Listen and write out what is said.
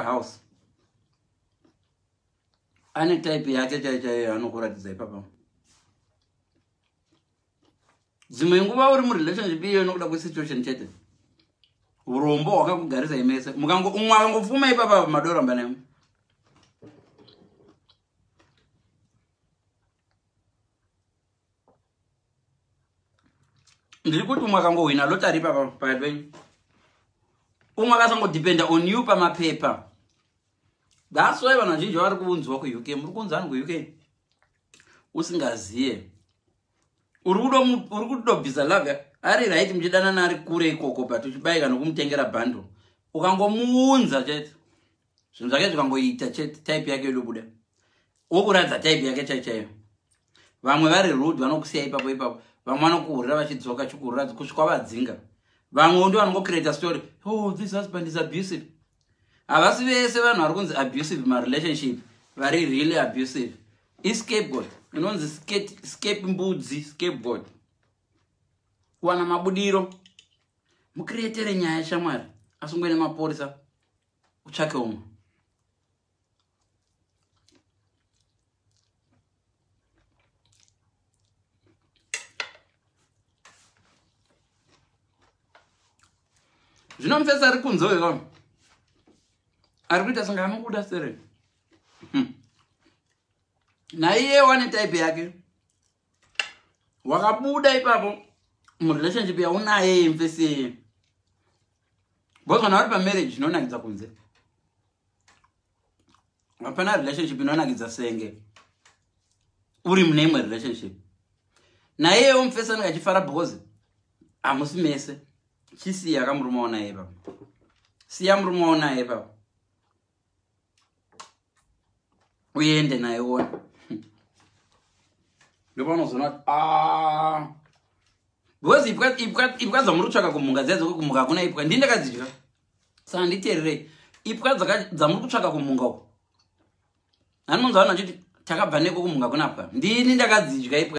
House ane type yake chaiyo chaiyo anokuratidza ipapa. Dzimwe nguva uri murelationship iyoyo nokuda kwesituation chete, urombo hwakakugarisa imese. Mukango umwe akangopfuma ipapa, madoramba nemo. Ndiri kuti umwe akangohwina lottery ipapa pakati penyu, umwe akasangodependa on you pamapepa. That's why vanhu vazhinji vari kuunzwa kuUK. Muri kuunza vanhu kuUK usingaziye, uri kudobvisa love. Ari right, muchidanana ari kure ikoko, but uchibayika nokumutengera bundle. Ukangomuunza chete, zvinhu zvake zvikangoita chete, type yake yodobuda, wokuratidza type yake chaiyo chaiyo. Vamwe vari rude, vanokusiya ipapo ipapo. Vamwe vanokuhurira vachidzoka, chikuhurira kusvika vadzinga. Vamwe ndo vanongocreata story: "Oh, this husband is abusive." Havasi vese vanhu vari kunzi abusive marelationship vari really abusive. Iscapegoat inonzi scape mbudzi, scapegoat, kuwana mabudiro. Mucreatere nyaya shamwari, asungwe nemapurisa, utsvake umwe. Zvino mufesi ari kunze uyo ari kuita senge anokuda sere. Naiye wane type yake. Wakabuda ipapo murelationship yaunaye mufesi yeye, because kana vari pamarriage inonakidza kunze, hapana relationship inonakidza senge uri mune imwe relationship. Naiyewo mufesi anenge achifara because hamusi mese. Chisiya kamurume waunaye ipapo, siya murume waunaye ipapo, uende naye uone. Ndopanozoona kuti ah, because ipwa dzamuri kutsvaka kumhunga dziya dzokumhunga, hakuna ipwa. Ndii ndakadzidya, saka nditeererei. Ipwa dzamuri kutsvaka kumhunga uko, hani munzwa vanhu vachiti takabva neko kumhunga kunapwa. Ndini ndakadzidya ipwa.